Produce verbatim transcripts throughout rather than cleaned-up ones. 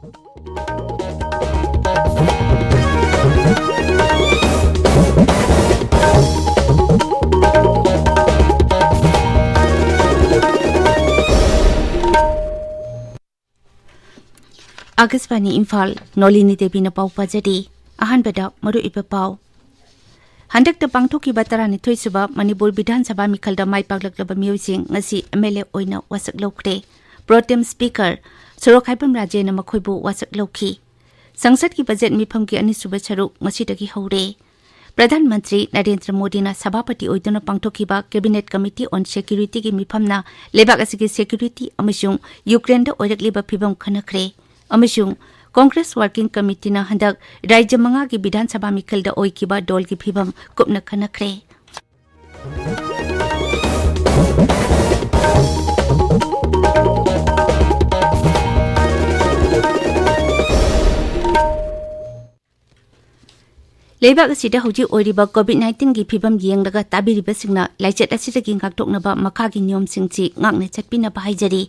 ꯑꯥꯀꯥꯁꯕꯥꯅꯤ ꯏꯝꯐꯥꯜ, ꯅꯣꯂꯤꯅꯤ ꯗꯦꯕꯤꯅ ꯄꯥꯎ ꯄꯥꯖꯔꯤ꯫ ꯑꯍꯥꯟꯕꯗ ꯃꯔꯨꯑꯣꯏꯕ ꯄꯥꯎ꯫ ꯍꯟꯗꯛꯇ ꯄꯥꯡꯊꯣꯛꯈꯤꯕ ꯇꯔꯥꯅꯤꯊꯣꯏ ꯁꯨꯕ ꯃꯅꯤꯄꯨꯔ ꯕꯤꯙꯥꯟ ꯁꯚꯥ ꯃꯤꯈꯜꯗ ꯃꯥꯏ ꯄꯥꯛꯂꯛꯂꯕ ꯃꯤꯑꯣꯏꯁꯤꯡ ꯉꯁꯤ ꯑꯦꯝ ꯑꯦꯜ ꯑꯦ ꯑꯣꯏꯅ ꯋꯥꯁꯛ ꯂꯧꯈ꯭ꯔꯦ꯫ ꯄ꯭ꯔꯣ ꯇꯦꯝ ꯁ꯭ꯄꯤꯀꯔ ꯁꯣꯔꯣꯛꯈꯥꯏꯕꯝ ꯔꯥꯖꯦꯟꯅ ꯃꯈꯣꯏꯕꯨ ꯋꯥꯁꯛ ꯂꯧꯈꯤ꯫ ꯁꯪꯁꯠꯀꯤ ꯕꯖꯦꯠ ꯃꯤꯐꯝꯒꯤ ꯑꯅꯤꯁꯨꯕ ꯁꯔꯨꯛ ꯉꯁꯤꯗꯒꯤ ꯍꯧꯔꯦ꯫ ꯄ꯭ꯔꯙꯥꯟ ꯃꯟꯇ꯭ꯔꯤ ꯅꯔꯦꯟꯗ꯭ꯔ ꯃꯣꯗꯤꯅ ꯁꯚꯥꯄꯇꯤ ꯑꯣꯏꯗꯨꯅ ꯄꯥꯡꯊꯣꯛꯈꯤꯕ ꯀꯦꯕꯤꯅꯦꯠ ꯀꯃꯤꯇꯤ ꯑꯣꯟ ꯁꯦꯀ꯭ꯌꯨꯔꯤꯇꯤꯒꯤ ꯃꯤꯐꯝꯅ ꯂꯩꯕꯥꯛ ꯑꯁꯤꯒꯤ ꯁꯦꯀ꯭ꯌꯨꯔꯤꯇꯤ ꯑꯃꯁꯨꯡ ꯌꯨꯀ꯭ꯔꯦꯟꯗ ꯑꯣꯏꯔꯛꯂꯤꯕ ꯐꯤꯚꯝ ꯈꯟꯅꯈ꯭ꯔꯦ꯫ ꯑꯃꯁꯨꯡ ꯀꯣꯡꯒ꯭ꯔꯦꯁ ꯋꯥꯔꯀꯤꯡ ꯀꯃꯤꯇꯤꯅ ꯍꯟꯗꯛ ꯔꯥꯖ꯭ꯌ ꯃꯉꯥꯒꯤ ꯕꯤꯙꯥꯟ ꯁꯚꯥ ꯃꯤꯈꯜꯗ ꯑꯣꯏꯈꯤꯕ ꯗꯣꯜꯒꯤ ꯐꯤꯚꯝ ꯀꯨꯞꯅ ꯈꯟꯅꯈ꯭ꯔꯦ꯫ ꯂꯩꯕꯥꯛ ꯑꯁꯤꯗ ꯍꯧꯖꯤꯛ ꯑꯣꯏꯔꯤꯕ ꯀꯣꯚꯤꯗ ꯅꯥꯏꯟꯇꯤꯟꯒꯤ ꯐꯤꯚꯝ ꯌꯦꯡꯂꯒ ꯇꯥꯕꯤꯔꯤꯕꯁꯤꯡꯅ ꯂꯥꯏꯆꯠ ꯑꯁꯤꯗꯒꯤ ꯉꯥꯛꯊꯣꯛꯅꯕ ꯃꯈꯥꯒꯤ ꯅꯤꯌꯣꯝꯁꯤꯡꯁꯤ ꯉꯥꯛꯅ ꯆꯠꯄꯤꯅꯕ ꯍꯥꯏꯖꯔꯤ꯫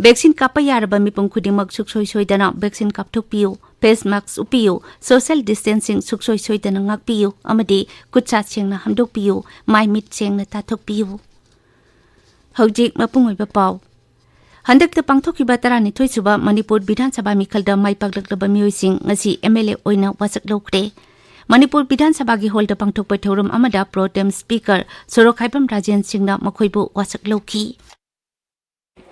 ꯚꯦꯛꯁꯤꯟ ꯀꯥꯞꯄ ꯌꯥꯔꯕ ꯃꯤꯄꯨꯝ ꯈꯨꯗꯤꯡꯃꯛ ꯁꯨꯡꯁꯣꯏ ꯁꯣꯏꯗꯅ ꯚꯦꯛꯁꯤꯟ ꯀꯥꯞꯊꯣꯛꯄꯤꯌꯨ, ꯐꯦꯁ ꯃꯥꯁꯛ ꯎꯞꯄꯤꯌꯨ, ꯁꯣꯁꯤꯌꯦꯜ ꯗꯤꯁꯇꯦꯟꯁꯤꯡ ꯁꯨꯡꯁꯣꯏ ꯁꯣꯏꯗꯅ ꯉꯥꯛꯄꯤꯌꯨ ꯑꯃꯗꯤ ꯈꯨꯠ ꯁꯥ ꯁꯦꯡꯅ ꯍꯥꯝꯗꯣꯛꯄꯤꯌꯨ, ꯃꯥꯏ ꯃꯤꯠ ꯁꯦꯡꯅ ꯇꯥꯊꯣꯛꯄꯤꯌꯨ꯫ ꯍꯧꯖꯤꯛ ꯃꯄꯨꯡ ꯑꯣꯏꯕ ꯄꯥꯎ꯫ ꯍꯟꯗꯛꯇ ꯄꯥꯡꯊꯣꯛꯈꯤꯕ ꯇꯔꯥꯅꯤꯊꯣꯏ ꯁꯨꯕ ꯃꯅꯤꯄꯨꯔ ꯕꯤꯙꯥꯟ ꯁꯚꯥ ꯃꯤꯈꯜꯗ ꯃꯥꯏ ꯄꯥꯛꯂꯛꯂꯕ ꯃꯤꯑꯣꯏꯁꯤꯡ ꯉꯁꯤ ꯑꯦꯝ ꯑꯦꯜ ꯑꯦ ꯑꯣꯏꯅ ꯋꯥꯁꯛ ꯂꯧꯈ꯭ꯔꯦ꯫ ꯃꯅꯤꯄꯨꯔ ꯕꯤꯙꯥꯟ ꯁꯚꯥꯒꯤ ꯍꯣꯜꯗ ꯄꯥꯡꯊꯣꯛꯄ ꯊꯧꯔꯝ ꯑꯃꯗ ꯄ꯭ꯔꯣ ꯇꯦꯝ ꯁ꯭ꯄꯤꯀꯔ ꯁꯣꯔꯣꯛꯈꯥꯏꯕꯝ ꯔꯥꯖꯦꯟ ꯁꯤꯡꯅ ꯃꯈꯣꯏꯕꯨ ꯋꯥꯁꯛ ꯂꯧꯈꯤ꯫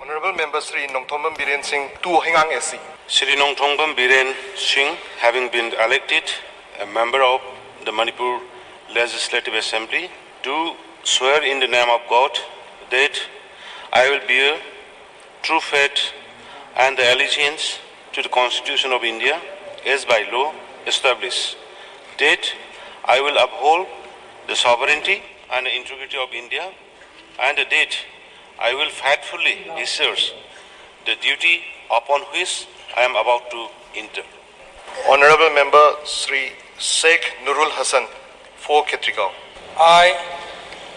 Honorable Member Shri Nongthombam Biren Singh, two Hoingang S C. Shri Nongthombam Biren Singh, having been elected a member of the Manipur Legislative Assembly, do swear in the name of God that I will bear true faith and allegiance to the Constitution of India as by law established, that I will uphold the sovereignty and integrity of India, and that I will faithfully discharge the duty upon which I am about to enter. Honorable Member Shri Sheikh Nurul Hassan, four Khetrigaon. I,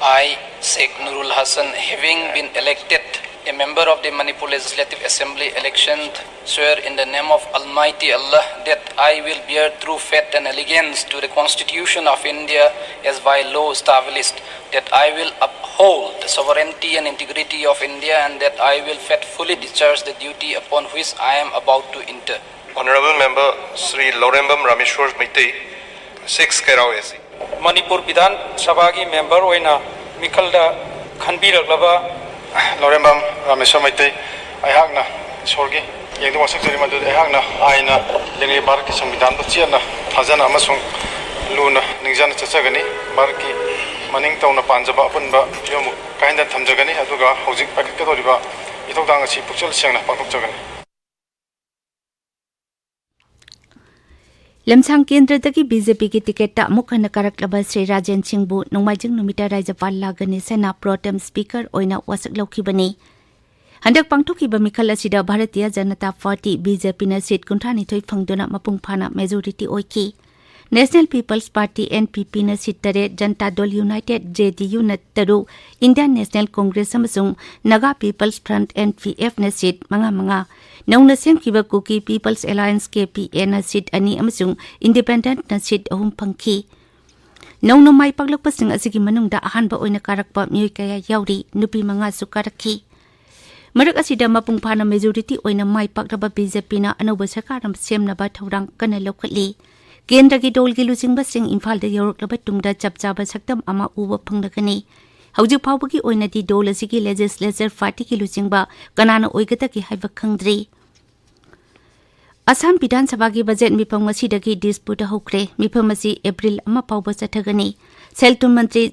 I, Sheikh Nurul Hassan, having been elected A member of the Manipur Legislative Assembly election, swear in the name of Almighty Allah that I will bear true faith and allegiance to the Constitution of India as by law established, that I will uphold the sovereignty and integrity of India, and that I will faithfully discharge the duty upon which I am about to enter. Honorable Member Shri Lorembam Rameshwar Meitei, six Kairao A C. Manipur ꯕꯤꯙꯥꯟ ꯁꯚꯥꯒꯤ member ꯑꯣꯏꯅ ꯃꯤꯈꯜꯗ ꯈꯟꯕꯤꯔꯛꯂꯕ ꯂꯣꯔꯦꯝꯕꯝ ꯔꯥꯃꯦꯁ꯭ꯋꯔ ꯃꯩꯇꯩ, ꯑꯩꯍꯥꯛꯅ ꯏꯁꯣꯔꯒꯤ ꯌꯦꯡꯗ ꯋꯥꯁꯛꯆꯔꯤ ꯃꯗꯨꯗꯤ ꯑꯩꯍꯥꯛꯅ ꯑꯥꯏꯟꯅ ꯂꯤꯡꯂꯤ ꯚꯥꯔꯠꯀꯤ ꯁꯪꯕꯤꯙꯥꯟꯕꯨ ꯆꯦꯠꯅ ꯊꯥꯖꯅ ꯑꯃꯁꯨꯡ ꯂꯨꯅ ꯅꯤꯡꯖꯅ ꯆꯠꯆꯒꯅꯤ꯫ ꯚꯥꯔꯠꯀꯤ ꯃꯅꯤꯡ ꯇꯧꯅ ꯄꯥꯟꯖꯕ ꯑꯄꯨꯟꯕ ꯐꯤꯕꯝꯕꯨ ꯀꯥꯏꯍꯟꯗꯅ ꯊꯝꯖꯒꯅꯤ, ꯑꯗꯨꯒ ꯍꯧꯖꯤꯛ ꯄꯥꯏꯈꯠꯀꯗꯧꯔꯤꯕ ꯏꯊꯧꯗꯥꯡ ꯑꯁꯤ ꯄꯨꯛꯆꯦꯜ ꯁꯦꯡꯅ ꯄꯥꯡꯊꯣꯛꯆꯒꯅꯤ꯫ ꯂꯝꯁꯥꯡ ꯀꯦꯟꯗ꯭ꯔꯗꯒꯤ ꯕꯤ ꯖꯦ ꯄꯤꯒꯤ ꯇꯤꯀꯦꯠꯇ ꯑꯃꯨꯛ ꯍꯟꯅ ꯀꯥꯔꯛꯂꯕ ꯁ꯭ꯔꯤ ꯔꯥꯖꯦꯟ ꯁꯤꯡꯕꯨ ꯅꯣꯡꯃꯥꯏꯖꯤꯡ ꯅꯨꯃꯤꯠꯇ ꯔꯥꯖ꯭ꯌꯄꯥꯜ ꯂꯥ ꯒꯅꯦꯁꯟꯅ ꯄ꯭ꯔꯣꯇꯦꯝ ꯁ꯭ꯄꯤꯀꯔ ꯑꯣꯏꯅ ꯋꯥꯁꯛ ꯂꯧꯈꯤꯕꯅꯤ꯫ ꯍꯟꯗꯛ ꯄꯥꯡꯊꯣꯛꯈꯤꯕ ꯃꯤꯈꯜ ꯑꯁꯤꯗ Bharatiya Janata party, B J ꯄꯤꯅ ꯁꯤꯠ ꯀꯨꯟꯊ꯭ꯔꯥ ꯅꯤꯊꯣꯏ ꯐꯪꯗꯨꯅ ꯃꯄꯨꯡ ꯐꯥꯅ ꯃꯦꯖꯣꯔꯤꯇꯤ ꯑꯣꯏꯈꯤ꯫ National people's party, N P ꯄꯤꯅ ꯁꯤꯠ ꯇꯔꯦꯠ, ꯖꯟꯇꯥ ꯗꯜ ꯌꯨꯅꯥꯏꯇꯦꯗ, ꯖꯦ ꯗꯤ ꯌꯨꯅ ꯇꯔꯨꯛ, ꯏꯟꯗꯤꯌꯟ ꯅꯦꯁꯅꯦꯜ ꯀꯣꯡꯒ꯭ꯔꯦꯁ ꯑꯃꯁꯨꯡ Naga people's front, N P ꯑꯦꯐꯅ ꯁꯤꯠ ꯃꯉꯥ ꯃꯉꯥ, ꯅꯧꯅ ꯁꯦꯝꯈꯤꯕ ꯀꯨꯀꯤ ꯄꯤꯄꯜꯁ ꯑꯦꯂꯥꯌꯟꯁ, ꯀꯦ ꯄꯤ ꯑꯦꯅ ꯁꯤꯠ ꯑꯅꯤ ꯑꯃꯁꯨꯡ ꯏꯟꯗꯤꯄꯦꯟꯗꯦꯟꯠꯅ ꯁꯤꯠ ꯑꯍꯨꯝ ꯐꯪꯈꯤ꯫ ꯅꯧꯅ ꯃꯥꯏ ꯄꯥꯛꯂꯛꯄꯁꯤꯡ ꯑꯁꯤꯒꯤ ꯃꯅꯨꯡꯗ ꯑꯍꯥꯟꯕ ꯑꯣꯏꯅ ꯀꯥꯔꯛꯄ ꯃꯤꯑꯣꯏ ꯀꯌꯥ ꯌꯥꯎꯔꯤ, ꯅꯨꯄꯤ ꯃꯉꯥꯁꯨ ꯀꯥꯔꯛꯈꯤ꯫ ꯃꯔꯛ ꯑꯁꯤꯗ ꯃꯄꯨꯡ ꯐꯥꯅ ꯃꯦꯖꯣꯔꯤꯇꯤ ꯑꯣꯏꯅ ꯃꯥꯏ ꯄꯥꯛꯂꯕ ꯕꯤ ꯖꯦ ꯄꯤꯅ ꯑꯅꯧꯕ ꯁꯔꯀꯥꯔ ꯑꯃ ꯁꯦꯝꯅꯕ ꯊꯧꯔꯥꯡ ꯀꯟꯅ ꯂꯧꯈꯠꯂꯤ꯫ ꯀꯦꯟꯗ꯭ꯔꯒꯤ ꯗꯣꯜꯒꯤ ꯂꯨꯆꯤꯡꯕꯁꯤꯡ ꯏꯝꯐꯥꯜꯗ ꯌꯧꯔꯛꯂꯕ ꯇꯨꯡꯗ ꯆꯞ ꯆꯥꯕ ꯁꯛꯇꯝ ꯑꯃ ꯎꯕ ꯐꯪꯂꯒꯅꯤ꯫ ꯍꯧꯖꯤꯛ ꯐꯥꯎꯕꯒꯤ ꯑꯣꯏꯅꯗꯤ ꯗꯣꯜ ꯑꯁꯤꯒꯤ ꯂꯦꯖꯤꯁꯂꯦꯆꯔ ꯄꯥꯔꯇꯤꯒꯤ ꯂꯨꯆꯤꯡꯕ ꯀꯅꯥꯅ ꯑꯣꯏꯒꯗꯒꯦ ꯍꯥꯏꯕ ꯈꯪꯗ꯭ꯔꯤ꯫ ꯑꯁꯥꯝ ꯕꯤꯙꯥꯟ ꯁꯚꯥꯒꯤ ꯕꯖꯦꯠ ꯃꯤꯐꯝ ꯉꯁꯤꯗꯒꯤ ꯗꯤꯁꯄꯨꯔꯗ ꯍꯧꯈ꯭ꯔꯦ꯫ ꯃꯤꯐꯝ ꯑꯁꯤ ꯑꯦꯄ꯭ꯔꯤꯜ ꯑꯃ ꯐꯥꯎꯕ ꯆꯠꯊꯒꯅꯤ꯫ ꯁꯦꯜ ꯊꯨꯝ ꯃꯟꯇ꯭ꯔꯤ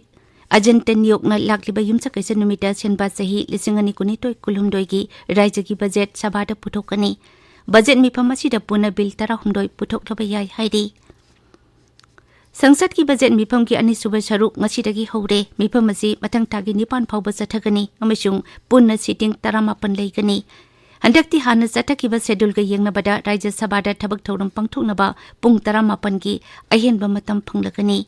ꯑꯖꯟꯇ ꯅꯤꯌꯣꯛꯅ ꯂꯥꯛꯂꯤꯕ ꯌꯨꯝꯁꯀꯩꯁ ꯅꯨꯃꯤꯠꯇ ꯁꯦꯟꯕꯥ ꯆꯍꯤ ꯂꯤꯁꯤꯡ ꯑꯅꯤ ꯀꯨꯟꯅꯤꯊꯣꯏ ꯀꯨꯟꯍꯨꯝꯗꯣꯏꯒꯤ ꯔꯥꯖ꯭ꯌꯒꯤ ꯕꯖꯦꯠ ꯁꯚꯥꯗ ꯄꯨꯊꯣꯛꯀꯅꯤ꯫ ꯕꯖꯦꯠ ꯃꯤꯐꯝ ꯑꯁꯤꯗ ꯄꯨꯟꯅ ꯕꯤꯜ ꯇꯔꯥꯍꯨꯝꯗꯣꯏ ꯄꯨꯊꯣꯛꯂꯕ ꯌꯥꯏ ꯍꯥꯏꯔꯤ꯫ ꯁꯪꯁꯠꯀꯤ ꯕꯖꯦꯠ ꯃꯤꯐꯝꯒꯤ ꯑꯅꯤꯁꯨꯕ ꯁꯔꯨꯛ ꯉꯁꯤꯗꯒꯤ ꯍꯧꯔꯦ꯫ ꯃꯤꯐꯝ ꯑꯁꯤ ꯃꯊꯪ ꯊꯥꯒꯤ ꯅꯤꯄꯥꯟ ꯐꯥꯎꯕ ꯆꯠꯊꯒꯅꯤ ꯑꯃꯁꯨꯡ ꯄꯨꯟꯅ ꯁꯤꯇꯤꯡ ꯇꯔꯥꯃꯥꯄꯟ ꯂꯩꯒꯅꯤ꯫ ꯍꯟꯗꯛꯇꯤ ꯍꯥꯟꯅ ꯆꯠꯊꯈꯤꯕ ꯁꯦꯗꯨꯜꯒ ꯌꯦꯡꯅꯕꯗ ꯔꯥꯖ꯭ꯌ ꯁꯚꯥꯗ ꯊꯕꯛ ꯊꯧꯔꯝ ꯄꯥꯡꯊꯣꯛꯅꯕ ꯄꯨꯡ ꯇꯔꯥꯃꯥꯄꯟꯒꯤ ꯑꯍꯦꯟꯕ ꯃꯇꯝ ꯐꯪꯂꯒꯅꯤ꯫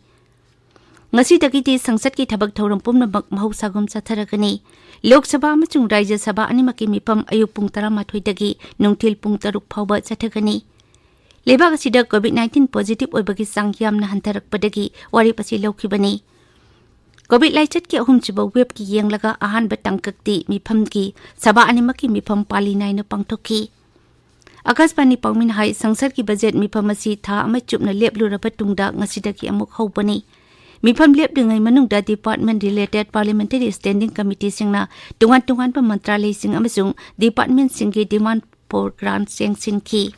ꯉꯁꯤꯗꯒꯤꯗꯤ ꯁꯪꯁꯠꯀꯤ ꯊꯕꯛ ꯊꯧꯔꯝ ꯄꯨꯝꯅꯃꯛ ꯃꯍꯧꯁꯥꯒꯨꯝ ꯆꯠꯊꯔꯒꯅꯤ꯫ ꯂꯣꯛ ꯁꯚꯥ ꯑꯃꯁꯨꯡ ꯔꯥꯖ꯭ꯌ ꯁꯚꯥ ꯑꯅꯤꯃꯛꯀꯤ ꯃꯤꯐꯝ ꯑꯌꯨꯛ ꯄꯨꯡ ꯇꯔꯥꯃꯥꯊꯣꯏꯗꯒꯤ ꯅꯨꯡꯊꯤꯜ ꯄꯨꯡ ꯇꯔꯨꯛ ꯐꯥꯎꯕ ꯆꯠꯊꯒꯅꯤ꯫ ꯂꯩꯕꯥꯛ ꯑꯁꯤꯗ COVID nineteen positive ꯑꯣꯏꯕꯒꯤ ꯆꯥꯡ ꯌꯥꯝꯅ ꯍꯟꯊꯔꯛꯄꯗꯒꯤ ꯋꯥꯔꯦꯞ ꯑꯁꯤ ꯂꯧꯈꯤꯕꯅꯤ꯫ COVID ꯂꯥꯏꯆꯠꯀꯤ ꯑꯍꯨꯝꯁꯨꯕ ꯋꯦꯕꯀꯤ ꯌꯦꯡꯂꯒ ꯑꯍꯥꯟꯕ ꯇꯥꯡꯀꯛꯇꯤ ꯃꯤꯐꯝꯒꯤ ꯁꯚꯥ ꯑꯅꯤꯃꯛꯀꯤ ꯃꯤꯐꯝ ꯄꯥꯂꯤ ꯅꯥꯏꯅ ꯄꯥꯡꯊꯣꯛꯈꯤ꯫ ꯑꯀꯥꯁꯕꯥꯅꯤ ꯄꯥꯎꯃꯤꯅ ꯍꯥꯏ, ꯁꯪꯁꯠꯀꯤ ꯕꯖꯦꯠ ꯃꯤꯐꯝ ꯑꯁꯤ ꯊꯥ ꯑꯃ ꯆꯨꯞꯅ ꯂꯦꯞꯂꯨꯔꯕ ꯇꯨꯡꯗ ꯉꯁꯤꯗꯒꯤ ꯑꯃꯨꯛ ꯍꯧꯕꯅꯤ꯫ ꯃꯤꯐꯝ ꯂꯦꯞꯂꯤꯉꯩ ꯃꯅꯨꯡꯗ department related parliamentary standing committeeꯁꯤꯡꯅ ꯇꯣꯉꯥꯟ ꯇꯣꯉꯥꯟꯕ ꯃꯟꯇ꯭ꯔꯥꯂꯌꯁꯤꯡ ꯑꯃꯁꯨꯡ departmentꯁꯤꯡꯒꯤ demand for grants ꯌꯦꯡꯁꯤꯟꯈꯤ꯫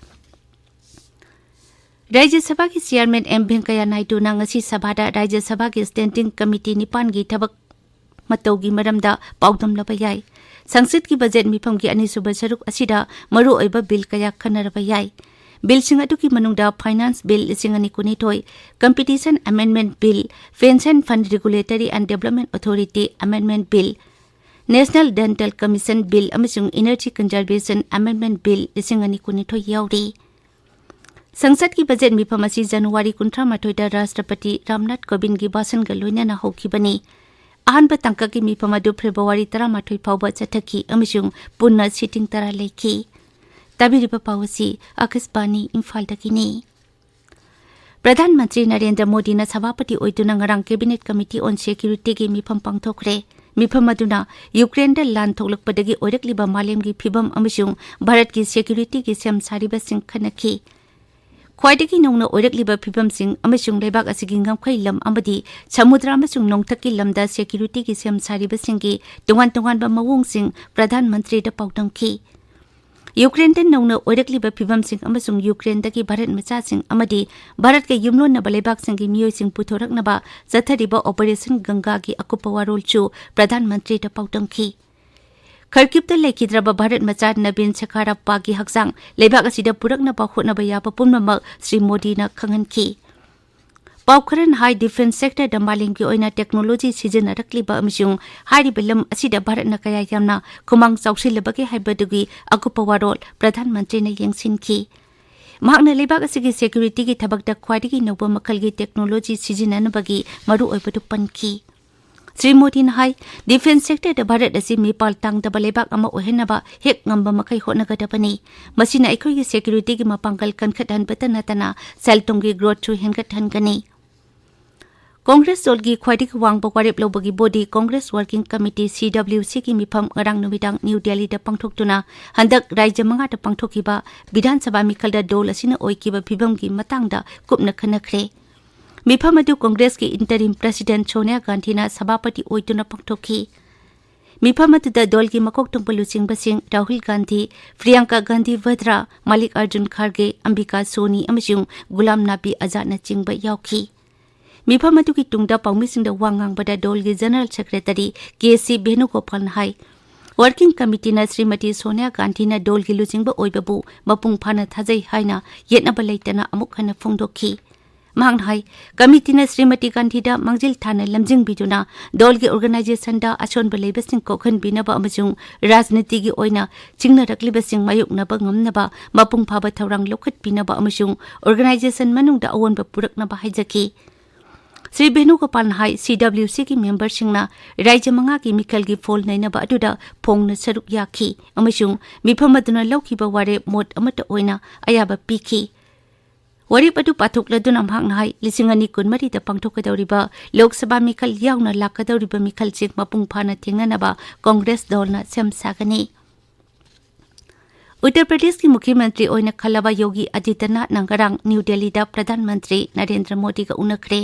ꯔꯥꯖ꯭ꯌ ꯁꯚꯥꯒꯤ ꯆꯤꯌꯥꯔꯃꯦꯟ ꯑꯦꯝ ꯚꯦꯡꯀꯌꯥ ꯅꯥꯏꯗꯨꯅ ꯉꯁꯤ ꯁꯚꯥꯗ ꯔꯥꯖ꯭ꯌ ꯁꯚꯥꯒꯤ standing committee ꯅꯤꯄꯥꯟꯒꯤ ꯊꯕꯛ ꯃꯇꯧꯒꯤ ꯃꯔꯝꯗ ꯄꯥꯎꯗꯝꯂꯕ ꯌꯥꯏ꯫ ꯁꯪꯁꯠꯀꯤ ꯕꯖꯦꯠ ꯃꯤꯐꯝꯒꯤ ꯑꯅꯤꯁꯨꯕ ꯁꯔꯨꯛ ꯑꯁꯤꯗ ꯃꯔꯨꯑꯣꯏꯕ ꯕꯤꯜ ꯀꯌꯥ ꯈꯟꯅꯔꯕ ꯌꯥꯏ꯫ ꯕꯤꯜꯁꯤꯡ ꯑꯗꯨꯒꯤ ꯃꯅꯨꯡꯗ Finance Bill ꯂꯤꯁꯤꯡ ꯑꯅꯤ ꯀꯨꯟꯅꯤꯊꯣꯏ, Competition Amendment Bill, Pension Fund Regulatory and Development Authority Amendment Bill, National Dental Commission Bill ꯑꯃꯁꯨꯡ Energy Conservation Amendment Bill ꯂꯤꯁꯤꯡ ꯑꯅꯤ ꯀꯨꯟꯅꯤꯊꯣꯏ ꯌꯥꯎꯔꯤ꯫ ꯁꯪꯁꯠꯀꯤ ꯕꯖꯦꯠ ꯃꯤꯐꯝ ꯑꯁꯤ ꯖꯅꯋꯥꯔꯤ ꯀꯨꯟꯊ꯭ꯔꯥ ꯃꯥꯊꯣꯏꯗ ꯔꯥꯁꯇ꯭ꯔꯄꯇꯤ ꯔꯥꯝꯅꯥꯊ ꯀꯣꯕꯤꯟꯗꯒꯤ ꯚꯥꯁꯟꯒ ꯂꯣꯏꯅꯅ ꯍꯧꯈꯤꯕꯅꯤ꯫ ꯑꯍꯥꯟꯕ ꯇꯥꯡꯀꯛꯀꯤ ꯃꯤꯐꯝ ꯑꯗꯨ ꯐꯦꯕ꯭ꯔꯨꯋꯥꯔꯤ ꯇꯔꯥꯃꯥꯊꯣꯏ ꯐꯥꯎꯕ ꯆꯠꯊꯈꯤ ꯑꯃꯁꯨꯡ ꯄꯨꯟꯅ sitting ꯇꯔꯥ ꯂꯩꯈꯤ꯫ ꯇꯥꯕꯤꯔꯤꯕ ꯄꯥꯎ ꯑꯁꯤ ꯑꯀꯥꯁꯕꯥꯅꯤ ꯏꯝꯐꯥꯜꯗꯒꯤꯅꯤ꯫ ꯄ꯭ꯔꯙꯥꯟ ꯃꯟꯇ꯭ꯔꯤ ꯅꯔꯦꯟꯗ꯭ꯔ ꯃꯣꯗꯤꯅ ꯁꯚꯥꯄꯇꯤ ꯑꯣꯏꯗꯨꯅ ꯉꯔꯥꯡ Cabinet Committee on Securityꯒꯤ ꯃꯤꯐꯝ ꯄꯥꯡꯊꯣꯛꯈ꯭ꯔꯦ꯫ ꯃꯤꯐꯝ ꯑꯗꯨꯅ ꯌꯨꯀ꯭ꯔꯦꯟꯗ ꯂꯥꯟ ꯊꯣꯛꯂꯛꯄꯗꯒꯤ ꯑꯣꯏꯔꯛꯂꯤꯕ ꯃꯥꯂꯦꯝꯒꯤ ꯐꯤꯚꯝ ꯑꯃꯁꯨꯡ ꯚꯥꯔꯠꯀꯤ securityꯒꯤ ꯁꯦꯝ ꯁꯥꯔꯤꯕꯁꯤꯡ ꯈꯟꯅꯈꯤ꯫ ꯈ꯭ꯋꯥꯏꯗꯒꯤ ꯅꯧꯅ ꯑꯣꯏꯔꯛꯂꯤꯕ ꯐꯤꯚꯝꯁꯤꯡ ꯑꯃꯁꯨꯡ ꯂꯩꯕꯥꯛ ꯑꯁꯤꯒꯤ ꯉꯝꯈꯩ ꯂꯝ ꯑꯃꯗꯤ ꯁꯃꯨꯗ꯭ꯔ ꯑꯃꯁꯨꯡ ꯅꯣꯡꯊꯛꯀꯤ ꯂꯝꯗ securityꯒꯤ ꯁꯦꯝ ꯁꯥꯔꯤꯕꯁꯤꯡꯒꯤ ꯇꯣꯉꯥꯟ ꯇꯣꯉꯥꯟꯕ ꯃꯑꯣꯡꯁꯤꯡ ꯄ꯭ꯔꯙꯥꯟ ꯃꯟꯇ꯭ꯔꯤꯗ ꯄꯥꯎꯗꯝꯈꯤ꯫ ꯌꯨꯀ꯭ꯔꯦꯟꯗ ꯅꯧꯅ ꯑꯣꯏꯔꯛꯂꯤꯕ ꯐꯤꯚꯝꯁꯤꯡ ꯑꯃꯁꯨꯡ ꯌꯨꯀ꯭ꯔꯦꯟꯗꯒꯤ ꯚꯥꯔꯠ ꯃꯆꯥꯁꯤꯡ ꯑꯃꯗꯤ ꯚꯥꯔꯠꯀ ꯌꯨꯝꯂꯣꯟꯅꯕ ꯂꯩꯕꯥꯛꯁꯤꯡꯒꯤ ꯃꯤꯑꯣꯏꯁꯤꯡ ꯄꯨꯊꯣꯔꯛꯅꯕ ꯆꯠꯊꯔꯤꯕ Operation Gangaꯒꯤ ꯑꯀꯨꯞꯄ ꯋꯥꯔꯣꯜꯁꯨ ꯄ꯭ꯔꯙꯥꯟ ꯃꯟꯇ꯭ꯔꯤꯗ ꯄꯥꯎꯗꯝꯈꯤ꯫ ꯈꯔꯀꯤꯚꯇ ꯂꯩꯈꯤꯗ꯭ꯔꯕ ꯚꯥꯔꯠ ꯃꯆꯥ ꯅꯕꯤꯟ ꯁꯦꯈꯥꯔꯞꯄꯥꯒꯤ ꯍꯛꯆꯥꯡ ꯂꯩꯕꯥꯛ ꯑꯁꯤꯗ ꯄꯨꯔꯛꯅꯕ ꯍꯣꯠꯅꯕ ꯌꯥꯕ ꯄꯨꯝꯅꯃꯛ ꯁ꯭ꯔꯤ ꯃꯣꯗꯤꯅ ꯈꯪꯍꯟꯈꯤ꯫ ꯄꯥꯎ ꯈꯔꯅ ꯍꯥꯏ, defence sectorꯗ ꯃꯥꯂꯦꯝꯒꯤ ꯑꯣꯏꯅ technology ꯁꯤꯖꯤꯟꯅꯔꯛꯂꯤꯕ ꯑꯃꯁꯨꯡ ꯍꯥꯏꯔꯤꯕ ꯂꯝ ꯑꯁꯤꯗ ꯚꯥꯔꯠꯅ ꯀꯌꯥ ꯌꯥꯝꯅ ꯈꯨꯃꯥꯡ ꯆꯥꯎꯁꯤꯜꯂꯕꯒꯦ ꯍꯥꯏꯕꯗꯨꯒꯤ ꯑꯀꯨꯞꯄ ꯋꯥꯔꯣꯜ ꯄ꯭ꯔꯙꯥꯟ ꯃꯟꯇ꯭ꯔꯤꯅ ꯌꯦꯡꯁꯤꯟꯈꯤ꯫ ꯃꯍꯥꯛꯅ ꯂꯩꯕꯥꯛ ꯑꯁꯤꯒꯤ ꯁꯦꯀ꯭ꯌꯨꯔꯤꯇꯤꯒꯤ ꯊꯕꯛꯇ ꯈ꯭ꯋꯥꯏꯗꯒꯤ ꯅꯧꯕ ꯃꯈꯜꯒꯤ ꯇꯦꯛꯅꯣꯂꯣꯖꯤ ꯁꯤꯖꯤꯟꯅꯅꯕꯒꯤ ꯃꯔꯨꯑꯣꯏꯕꯗꯨ ꯄꯟꯈꯤ꯫ ꯁ꯭ꯔꯤ ꯃꯣꯗꯤꯅ ꯍꯥꯏ, ꯗꯤꯐꯦꯟꯁ ꯁꯦꯛꯇꯔꯗ ꯚꯥꯔꯠ ꯑꯁꯤ ꯃꯤꯄꯥꯜ ꯇꯥꯡꯗꯕ ꯂꯩꯕꯥꯛ ꯑꯃ ꯑꯣꯏꯍꯟꯅꯕ ꯍꯦꯛ ꯉꯝꯕ ꯃꯈꯩ ꯍꯣꯠꯅꯒꯗꯕꯅꯤ꯫ ꯃꯁꯤꯅ ꯑꯩꯈꯣꯏꯒꯤ ꯁꯦꯀ꯭ꯌꯨꯔꯤꯇꯤꯒꯤ ꯃꯄꯥꯡꯒꯜ ꯀꯟꯈꯠꯍꯟꯕꯇ ꯅꯠꯇꯅ ꯁꯦꯜ ꯊꯨꯝꯒꯤ ꯒ꯭ꯔꯣꯊꯁꯨ ꯍꯦꯟꯒꯠꯍꯟꯒꯅꯤ꯫ ꯀꯣꯡꯒ꯭ꯔꯦꯁ ꯗꯣꯜꯒꯤ ꯈ꯭ꯋꯥꯏꯗꯒꯤ ꯋꯥꯡꯕ ꯋꯥꯔꯦꯞ ꯂꯧꯕꯒꯤ ꯕꯣꯗꯤ ꯀꯣꯡꯒ꯭ꯔꯦꯁ ꯋꯥꯔꯀꯤꯡ ꯀꯃꯤꯇꯤ, ꯁꯤ ꯗꯕ꯭ꯂꯤꯎ ꯁꯤꯒꯤ ꯃꯤꯐꯝ ꯉꯔꯥꯡ ꯅꯨꯃꯤꯗꯥꯡ ꯅ꯭ꯌꯨ ꯗꯦꯜꯂꯤꯗ ꯄꯥꯡꯊꯣꯛꯇꯨꯅ ꯍꯟꯗꯛ ꯔꯥꯖ꯭ꯌ ꯃꯉꯥꯗ ꯄꯥꯡꯊꯣꯛꯈꯤꯕ ꯕꯤꯙꯥꯟ ꯁꯚꯥ ꯃꯤꯈꯜꯗ ꯗꯣꯜ ꯑꯁꯤꯅ ꯑꯣꯏꯈꯤꯕ ꯐꯤꯚꯝꯒꯤ ꯃꯇꯥꯡꯗ ꯀꯨꯞꯅ ꯈꯟꯅꯈ꯭ꯔꯦ꯫ ꯃꯤꯐꯝ ꯑꯗꯨ ꯀꯣꯡꯒ꯭ꯔꯦꯁꯀꯤ ꯏꯟꯇꯔꯤꯝ ꯄ꯭ꯔꯁꯤꯗꯦꯟꯠ ꯁꯣꯅꯤꯌꯥ ꯒꯥꯟꯙꯤꯅ ꯁꯚꯥꯄꯇꯤ ꯑꯣꯏꯗꯨꯅ ꯄꯥꯡꯊꯣꯛꯈꯤ꯫ ꯃꯤꯐꯝ ꯑꯗꯨꯗ ꯗꯣꯜꯒꯤ ꯃꯀꯣꯛ ꯊꯣꯡꯕ ꯂꯨꯆꯤꯡꯕꯁꯤꯡ ꯔꯥꯍꯨꯜ ꯒꯥꯟꯙꯤ, ꯄ꯭ꯔꯤꯌꯥꯡꯀꯥ ꯒꯥꯟꯙꯤ ꯚꯗ꯭ꯔꯥ, ꯃꯥꯂꯤꯛ ꯑꯔꯖꯨꯟ ꯈꯥꯔꯒꯦ, ꯑꯝꯕꯤꯀꯥ ꯁꯣꯅꯤ ꯑꯃꯁꯨꯡ ꯒꯨꯂꯥꯝ ꯅꯕꯤ ꯑꯖꯥꯗꯅꯆꯤꯡꯕ ꯌꯥꯎꯈꯤ꯫ ꯃꯤꯐꯝ ꯑꯗꯨꯒꯤ ꯇꯨꯡꯗ ꯄꯥꯎꯃꯤꯁꯤꯡꯗ ꯋꯥ ꯉꯥꯡꯕꯗ ꯗꯣꯜꯒꯤ ꯖꯦꯅꯔꯦꯜ ꯁꯦꯀ꯭ꯔꯦꯇꯔꯤ ꯀꯦ ꯁꯤ ꯚꯦꯅꯨꯒꯣꯄꯥꯜꯅ ꯍꯥꯏ, ꯋꯥꯔꯀꯤꯡ ꯀꯃꯤꯇꯤꯅ ꯁ꯭ꯔꯤꯃꯇꯤ ꯁꯣꯅꯤꯌꯥ ꯒꯥꯟꯙꯤꯅ ꯗꯣꯜꯒꯤ ꯂꯨꯆꯤꯡꯕ ꯑꯣꯏꯕꯕꯨ ꯃꯄꯨꯡ ꯐꯥꯅ ꯊꯥꯖꯩ ꯍꯥꯏꯅ ꯌꯦꯠꯅꯕ ꯂꯩꯇꯅ ꯑꯃꯨꯛ ꯍꯟꯅ ꯐꯣꯡꯗꯣꯛꯈꯤ꯫ ꯃꯍꯥꯛꯅ ꯍꯥꯏ, ꯀꯃꯤꯇꯤꯅ ꯁ꯭ꯔꯤꯃꯇꯤ ꯒꯥꯟꯙꯤꯗ ꯃꯥꯡꯖꯤꯜ ꯊꯥꯅ ꯂꯝꯖꯤꯡꯕꯤꯗꯨꯅ ꯗꯣꯜꯒꯤ ꯑꯣꯔꯒꯅꯥꯏꯖꯦꯁꯟꯗ ꯑꯁꯣꯟꯕ ꯂꯩꯕꯁꯤꯡ ꯀꯣꯛꯍꯟꯕꯤꯅꯕ ꯑꯃꯁꯨꯡ ꯔꯥꯖꯅꯤꯇꯤꯒꯤ ꯑꯣꯏꯅ ꯆꯤꯡꯅꯔꯛꯂꯤꯕꯁꯤꯡ ꯃꯥꯌꯣꯛꯅꯕ ꯉꯝꯅꯕ ꯃꯄꯨꯡ ꯐꯥꯕ ꯊꯧꯔꯥꯡ ꯂꯧꯈꯠꯄꯤꯅꯕ ꯑꯃꯁꯨꯡ ꯑꯣꯔꯒꯅꯥꯏꯖꯦꯁꯟ ꯃꯅꯨꯡꯗ ꯑꯑꯣꯟꯕ ꯄꯨꯔꯛꯅꯕ ꯍꯥꯏꯖꯈꯤ꯫ ꯁ꯭ꯔꯤ ꯚꯦꯅꯨꯒꯣꯄꯥꯜꯅ ꯍꯥꯏ, ꯁꯤ ꯗꯕ꯭ꯂꯤꯎ ꯁꯤꯒꯤ ꯃꯦꯝꯕꯔꯁꯤꯡꯅ ꯔꯥꯖ꯭ꯌ ꯃꯉꯥꯒꯤ ꯃꯤꯈꯜꯒꯤ ꯐꯣꯜ ꯅꯩꯅꯕ ꯑꯗꯨꯗ ꯐꯣꯡꯅ ꯁꯔꯨꯛ ꯌꯥꯈꯤ ꯑꯃꯁꯨꯡ ꯃꯤꯐꯝ ꯑꯗꯨꯅ ꯂꯧꯈꯤꯕ ꯋꯥꯔꯦꯞ ꯃꯣꯠ ꯑꯃꯠꯇ ꯑꯣꯏꯅ ꯑꯌꯥꯕ ꯄꯤꯈꯤ꯫ ꯋꯥꯔꯦꯞ ꯑꯗꯨ ꯄꯥꯊꯣꯛꯂꯗꯨꯅ ꯃꯍꯥꯛꯅ ꯍꯥꯏ, ꯂꯤꯁꯤꯡ ꯑꯅꯤ ꯀꯨꯟꯃꯔꯤꯗ ꯄꯥꯡꯊꯣꯛꯀꯗꯧꯔꯤꯕ ꯂꯣꯛ ꯁꯚꯥ ꯃꯤꯈꯜ ꯌꯥꯎꯅ ꯂꯥꯛꯀꯗꯧꯔꯤꯕ ꯃꯤꯈꯜꯁꯤꯡ ꯃꯄꯨꯡ ꯐꯥꯅ ꯊꯦꯡꯅꯅꯕ ꯀꯣꯡꯒ꯭ꯔꯦꯁ ꯗꯣꯜꯅ ꯁꯦꯝ ꯁꯥꯒꯅꯤ꯫ ꯎꯠꯇꯔ ꯄ꯭ꯔꯗꯦꯁꯀꯤ ꯃꯨꯈ꯭ꯌ ꯃꯟꯇ꯭ꯔꯤ ꯑꯣꯏꯅ ꯈꯜꯂꯕ ꯌꯣꯒꯤ ꯑꯗꯤꯇ꯭ꯌꯅꯥꯊꯅ ꯉꯔꯥꯡ ꯅ꯭ꯌꯨ ꯗꯦꯜꯂꯤꯗ ꯄ꯭ꯔꯙꯥꯟ ꯃꯟꯇ꯭ꯔꯤ ꯅꯔꯦꯟꯗ꯭ꯔ ꯃꯣꯗꯤꯒ ꯎꯅꯈ꯭ꯔꯦ꯫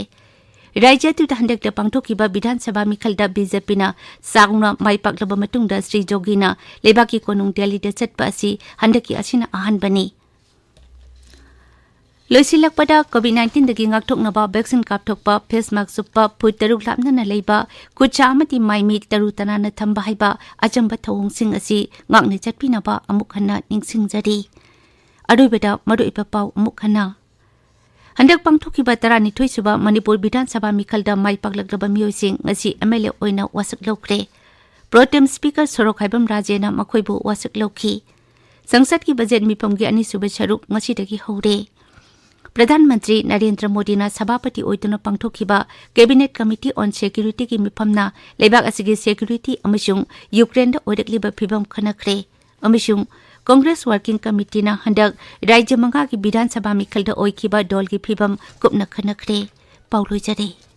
ꯔꯥꯖ꯭ꯌ ꯑꯗꯨꯗ ꯍꯟꯗꯛꯇ ꯄꯥꯡꯊꯣꯛꯈꯤꯕ ꯕꯤꯙꯥꯟ ꯁꯚꯥ ꯃꯤꯈꯜꯗ ꯕꯤ ꯖꯦ ꯄꯤꯅ ꯆꯥꯎꯅ ꯃꯥꯏ ꯄꯥꯛꯂꯕ ꯃꯇꯨꯡꯗ ꯁ꯭ꯔꯤ ꯖꯣꯒꯤꯅ ꯂꯩꯕꯥꯛꯀꯤ ꯀꯣꯅꯨꯡ ꯗꯦꯜꯂꯤꯗ ꯆꯠꯄ ꯑꯁꯤ ꯍꯟꯗꯛꯀꯤ ꯑꯁꯤꯅ ꯑꯍꯥꯟꯕꯅꯤ꯫ ꯂꯣꯏꯁꯤꯜꯂꯛꯄꯗ, ꯀꯣꯚꯤꯗ ꯅꯥꯏꯟꯇꯤꯟꯗꯒꯤ ꯉꯥꯛꯊꯣꯛꯅꯕ ꯚꯦꯛꯁꯤꯟ ꯀꯥꯞꯊꯣꯛꯄ, ꯐꯦꯁ ꯃꯥꯛꯁ ꯎꯞꯄ, ꯐꯨꯠ ꯇꯔꯨꯛ ꯂꯥꯞꯅꯅ ꯂꯩꯕ, ꯈꯨꯠꯁꯥ ꯑꯃꯗꯤ ꯃꯥꯏ ꯃꯤꯠ ꯇꯔꯨ ꯇꯅꯥꯟꯅ ꯊꯝꯕ ꯍꯥꯏꯕ ꯑꯆꯝꯕ ꯊꯧꯑꯣꯡꯁꯤꯡ ꯑꯁꯤ ꯉꯥꯛꯅ ꯆꯠꯄꯤꯅꯕ ꯑꯃꯨꯛ ꯍꯟꯅ ꯅꯤꯡꯁꯤꯡꯖꯔꯤ꯫ ꯑꯔꯣꯏꯕꯗ ꯃꯔꯨꯑꯣꯏꯕ ꯄꯥꯎ ꯑꯃꯨꯛ ꯍꯟꯅ꯫ ꯍꯟꯗꯛ ꯄꯥꯡꯊꯣꯛꯈꯤꯕ ꯇꯔꯥꯅꯤꯊꯣꯏ ꯁꯨꯕ ꯃꯅꯤꯄꯨꯔ ꯕꯤꯙꯥꯟ ꯁꯚꯥ ꯃꯤꯈꯜꯗ ꯃꯥꯏ ꯄꯥꯛꯂꯛꯂꯕ ꯃꯤꯑꯣꯏꯁꯤꯡ ꯉꯁꯤ ꯑꯦꯝ ꯑꯦꯜ ꯑꯦ ꯑꯣꯏꯅ ꯋꯥꯁꯛ ꯂꯧꯈ꯭ꯔꯦ꯫ ꯄ꯭ꯔꯣꯇꯦꯝ ꯁ꯭ꯄꯤꯀꯔ ꯁꯣꯔꯣꯛꯈꯥꯏꯕꯝ ꯔꯥꯖꯦꯅ ꯃꯈꯣꯏꯕꯨ ꯋꯥꯁꯛ ꯂꯧꯈꯤ꯫ ꯁꯪꯁꯠꯀꯤ ꯕꯖꯦꯠ ꯃꯤꯐꯝꯒꯤ ꯑꯅꯤꯁꯨꯕ ꯁꯔꯨꯛ ꯉꯁꯤꯗꯒꯤ ꯍꯧꯔꯦ꯫ ꯄ꯭ꯔꯙꯥꯟ ꯃꯟꯇ꯭ꯔꯤ ꯅꯔꯦꯟꯗ꯭ꯔ ꯃꯣꯗꯤꯅ ꯁꯚꯥꯄꯇꯤ ꯑꯣꯏꯗꯨꯅ ꯄꯥꯡꯊꯣꯛꯈꯤꯕ Cabinet Committee on Security ꯒꯤ ꯃꯤꯐꯝꯅ ꯂꯩꯕꯥꯛ ꯑꯁꯤꯒꯤ security ꯑꯃꯁꯨꯡ ꯌꯨꯀ꯭ꯔꯦꯟꯗ ꯑꯣꯏꯔꯛꯂꯤꯕ ꯐꯤꯚꯝ ꯈꯟꯅꯈ꯭ꯔꯦ꯫ ꯑꯃꯁꯨꯡ Congress Working Committee ꯅ ꯍꯟꯗꯛ ꯔꯥꯖ꯭ꯌ ꯃꯉꯥꯒꯤ ꯕꯤꯙꯥꯟ ꯁꯚꯥ ꯃꯤꯈꯜꯗ ꯑꯣꯏꯈꯤꯕ ꯗꯣꯜꯒꯤ ꯐꯤꯚꯝ ꯀꯨꯞꯅ ꯈꯟꯅꯈ꯭ꯔꯦ꯫ ꯄꯥꯎ ꯂꯣꯏꯖꯔꯦ꯫